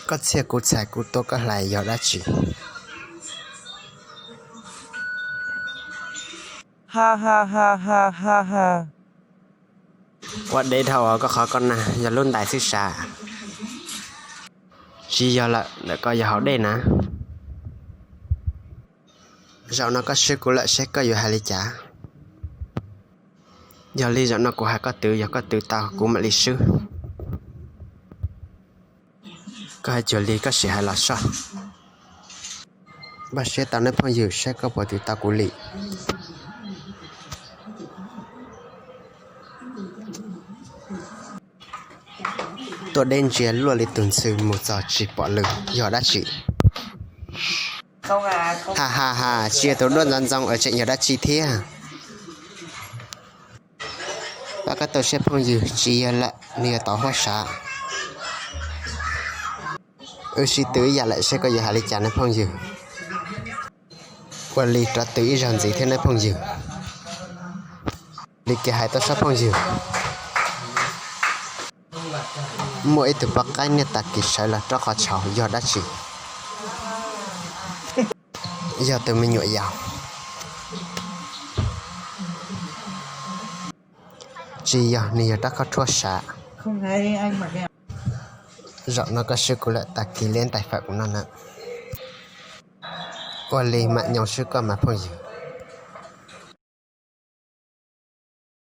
Koj txhiaj kuv txhais kuv tua koj hlais yog dab tsi? Ua deb dhau koj qhov koj na yog lub ntais xwb sav. Tsis yog lawm, ntawm koj yog haus dej na. Zaum no koj swb kuv lawm, saib koj yuav hais li cas. Yog li zaum no kuv hais koj twv, yog koj twv tau kuv mam li swb. Koj hais cuag li koj sim hais los soj. Npaj siab tau nawb phooj ywg, saib koj puas twv tau kuv li. Tuaj deb ntsia luaj li tus ntxhw mus txog tsis pom lw, yog dab tsi? Ha ha ha, tsis yog tus duab ntxoov ntxoo es tseem yog dab tsi thiab? Pab koj tu siab phooj ywg, tsis yog lawm, nws yog tauv huab sav. Wb sib twv ib yam lawm, saib koj yuav hais li cas nawb phooj ywg. Ua li rov twv ib zaug ntxiv thiab nawb phooj ywg. Li kiag hais tuaj sab phooj ywg. Muaj ib tug poj qaib niaj tag kis sawv los rov qhov tshauv, yog dab tsi? Yog tus me nyuam yaus. Tsis yog, nws yog rab khab rhuab sav. Zaum no koj swb kuv lawm, tag kis liab ntais fawm kuv noj na. Ua li mam nyob swb koj mas phooj ywg.